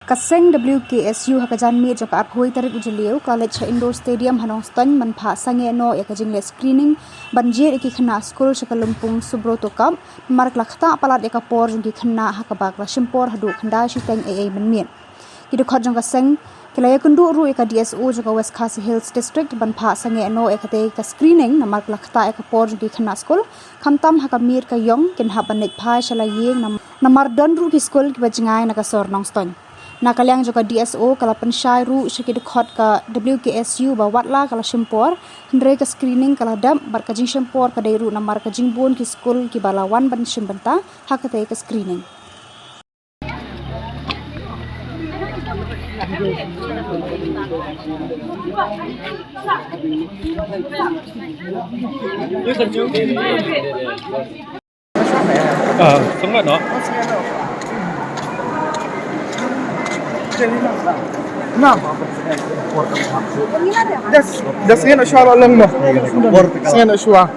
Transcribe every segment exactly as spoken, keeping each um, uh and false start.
Ka seng W K S U ha ka janmiet jong ka arphew tarik u Jylliew ka la leit sha Indoor Stadium ha Nongstoiñ ban phah sangeh noh ïa ka jingleh screening ban jied ïa ki khynnah skul sha ka lympung Subroto Cup, namar ka la ktah palat ïa ka por jong ki khynnah ha kaba ka la shim por haduh khyndai shiteng eiei mynmiet. Ki dkhot jong ka seng ki la ïakynduh ruh ïa ka D S O jong ka West Khasi Hills District ban phah sangeh noh ïa katei ka screening namar ka la ktah ïa ka por jong ki khynnah skul, khamtam ha ka miet ka ïong kin hap ban leit phai sha la ïing nam-, namar don ruh ki skul kiba jngai na ka sor Nongstoiñ. Na ka liang jong ka D S O ka la pynshai ruh sha ki dkhot ka W K S U ba watla ka la shim por, hynrei ka screening ka la dep bad ka jingshim por ka dei ruh namar ka jingbun ki skul kiba la wan ban shim bynta ha katei ka screening. Ah, sngewbha noh. Nam. Das, das ngin shuwa la long mo. Ngin shuwa.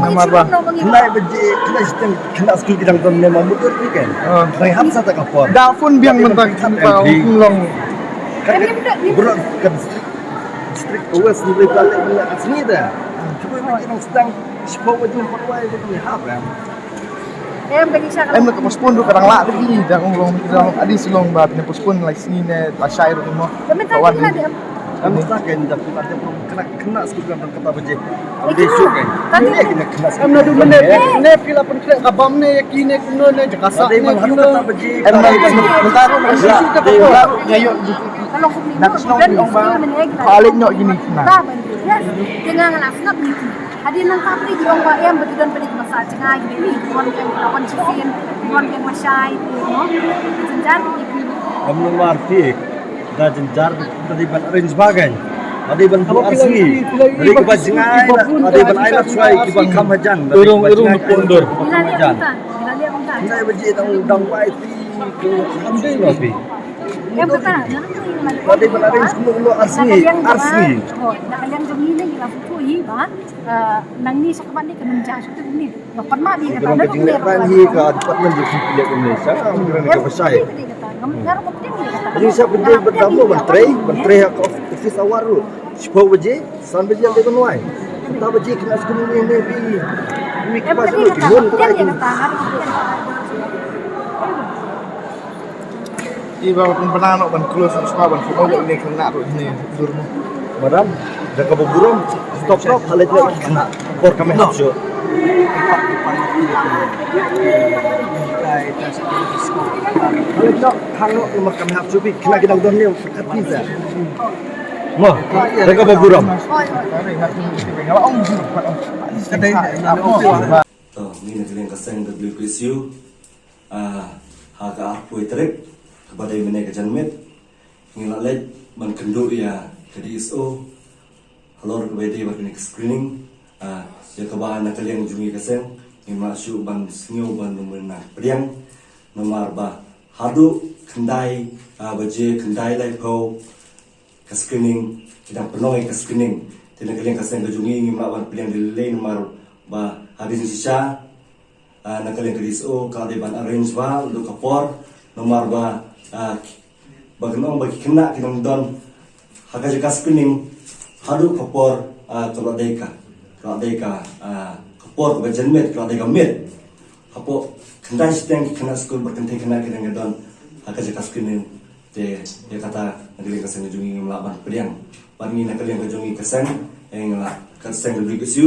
Namar ba. Nai baje, kena jiteng, kena skul kita nonton ne ma mutur ni kan. Ah. Nai hap sa ta ka por. Da phone biang mentang kita long. Bro, kan district West ni boleh balik ni asni dah. Cuba lagi nang sedang sepuluh baju empat wai dia boleh hap kan. Em, ka postpone ruh ka dang lah ruh ki, dang long, dang adi shu long ba phin postpone lai sngi ne lashai ruh mo. Ka wan ruh. Em, sa kan dah pun ada pun kena, kena skul kan kata baje. Baje shu kan. Tadi kena, kena skul. Em, nadu mene, ne phi la pynkhreh ka bam ne, ïa kine kumno ne, jaka sah ne kumno. Em, mentang ruh, mentang ruh, nak shnong ong ba. Khalik noh kine. Ba ban. Yes. Tengah ngala snap ni. Hadien nangta phi ki ong ba em ba ki don phi ki masa jngai ki wan ki wan shisien, ki wan ki mashai, you know. Jynjar ki. Am nang war phi da jynjar da dei ban arrange ba kan. Da dei ban bu asli. Da dei ba jngai da dei ban ai lak shwai ki ba kham hajan. Urung urung pondor. Kham hajan. Jngai ba ji dang dang wai phi ki kham dei lo phi. Em kata. Da dei ban arrange kumno kumno asli, asli. Oh, da kalian jong ni ni la phu hi ba. Ah, nang ni sa ka ban ni ka nang ja sa tu ni. Nga pernah di kata na ka jinglehraiñ hi ka department jong phi phi leh kumne. Sa ka nang ka pasai. Jadi sa pynjah berdamlo ban trei, ban trei ha ka office hour ruh. Shiphew baje, san baje ïa ka nuai. Kata baje kena skul ni ni ni. Ni ka pas ruh ki mon trai ki. Iba pun pernah nak ban close, nak suka ban close, ini kena tu ini dur mo. Madam, dah kau burom, stop stop, kalau itu kena, kor kami hap syo. Kalau itu kalau cuma kami hap syo, kena kita dah ni kat pizza. Mo, dah kau burom. To, ni nak kena kaseng W K S U. Ah, ha ka arphew tarik, kaba dei mynne ka janmiet, ngi la leit ban kynduh ïa ka D S O halor kaba dei bad kane ka screening, ah, ïa kaba na ka liang jong ngi ka seng, ngim lah shuh ban sngew ban ym pdiang, namar ba haduh khyndai, ah, baje khyndai laiphew ka screening, ki dang pynlong ïa ka screening. Te na ka liang ka seng ka jong ngi ngim lah ban pdiang lei lei namar ba ha ka jingshisha, ah, na ka liang ka D S O ka la dei ban arrange ba haduh ka por namar ba, ah, ba ka nong ba ki khynnah ki nang don ha ka jaka screening haduh ka por, ah, ka la dei ka, ka la dei ka, ah, ka por kaba janmiet, ka la dei ka miet. Hapoh khyndai shiteng ki khynnah skul ba kynthei khynnah ki nang don ha ka jaka screening. Te ïa kata na ka liang ka seng ka jong ngi ngim lah ban pdiang. Bad ngi na ka liang ka jong ngi ka seng, eh, ngi la ka seng ka dei ka shu.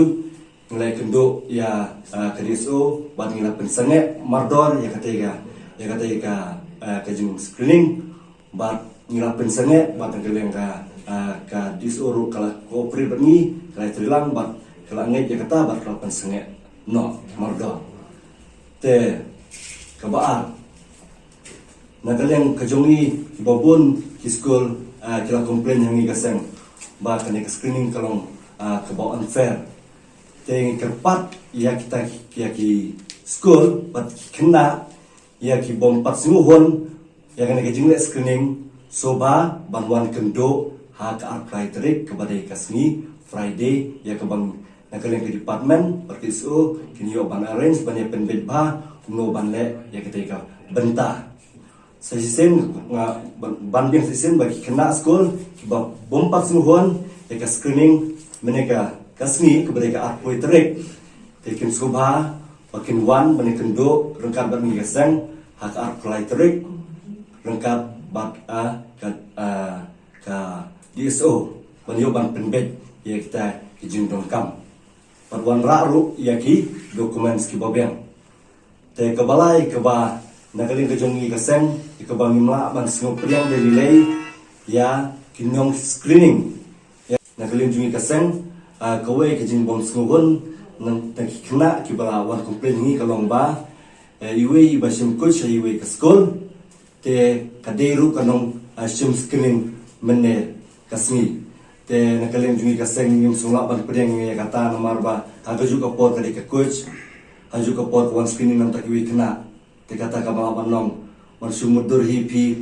Ngi la kynduh ïa, ah, ka D S O bad ngi la pynsangeh mardor ïa katei ka, ïa katei ka, ah, ka jing screening bad ngi la pynsangeh bad na ka liang ka, ah, ka D S O ruh ka la cooperate bad ngi, ka la trei lang bad ka la ngeit ïa kata bad ka la pynsangeh noh mardor. Te kaba ar, na ka liang ka jong ngi kiba bun ki skul, ah, ki la complain ha ngi ka seng ba kane ka screening ka long, ah, kaba unfair. Te ngi kyrpad ïa kita, ïa ki skul bad ki khynnah, ïa ki bym pat sngewhun ïa kane ka jingleh screening, shuwa ban wan kynduh ha ka arphew tarik kaba dei ka sngi Friday, ïa kaba na ka liang ka department bad ka D S O kin ïoh ban arrange ban ïa pynbeit bha kumno ban leh ïa katei ka bynta. Sa shisien nga ban biang sa shisien ba ki khynnah skul kiba bym pat sngewhun ïa ka screening mynne ka sngi kaba dei ka arphew tarik, te kin sngewbha ba kin wan ban ïakynduh ryngkat bad ngi ka seng ha ka arphew tarik ryngkat bad ka D S O ban ïoh ban pynbeit ïa kita ki jingdonkam bad wanrah ruh ïa ki documents kiba biang. Te kaba lai kaba na ka liang ka jong ngi ka seng, ïa kaba ngim lah ban sngewpdiang da lei lei ïa ki nong screening. Na ka liang jong ngi ka seng, kawei ka jingbym sngewhun na ki khynnah kiba la wan complain ngi ka long ba iwei iba shim coach sha iwei ka skul, te ka dei ruh ka nong shim screening mynne ka sngi. Te na ka liang jong ngi ka seng ngim sngewlah ban pdiang ïa kata namar ba ha kajuh ka por ka dei ka coach, ha kajuh ka por ka wan screening namar kiwei khynnah. Te kata kaba lah ban long ban shu mutdur hi phi.